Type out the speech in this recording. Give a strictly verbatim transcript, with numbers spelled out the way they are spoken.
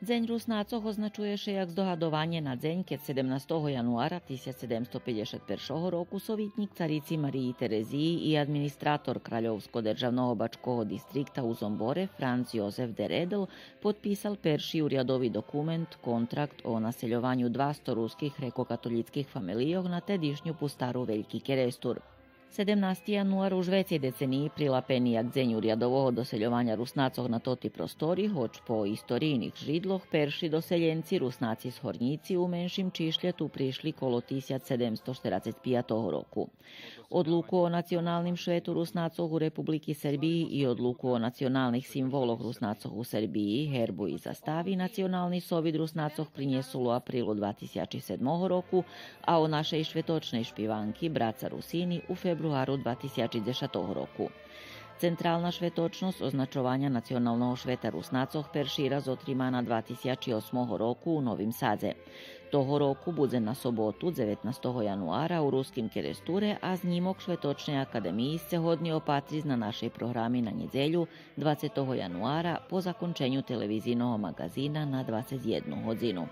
Дзень Руснацох означує ше як здогадованє на дзень кед седемнастого януара тисяч седемсто пейдзешат першого року совитнїк царици Мариї Терезиї и администратор Кральовско-державного бачкого дистрикта у Зомборе Франц Йозеф де Редл подписал перши урядови документ, контракт о насельованю двасто руских грекокатолїцких фамелийох на тедишню пустару Вельки Керестур. Седемнасти януар уж вецей децениї прилапени як дзень урядового досельованя Руснацох на тоти простори, гоч по историйних жридлох перши доселєнци Руснаци з Горнїци у меншим чишлє ту пришли коло тисяч седемсто штерацец пиятого року. Одлуку о националним швету Руснацох у Републики Сербиї и одлуку о националних символох Руснацох у Сербиї, гербу и застави, Национални совит Руснацох принєсул у априлу два тисячи седмого року, а о нашей шветочней шпиванки Браца Русини у фебруару два тисячи дзешатого року. Централна шветочносц означованя националного швета Руснацох перши раз отримана два тисячи осмого року у Новим Садзе. Того року будзе на соботу, дзеветнастого януара, у Руским Керестуре, а знїмок Шветочней академиї сце годни опатриц на нашей програми на нєдзелю, двацетого януара, по законченю телевизийного маґазина на двацец єдну годзину.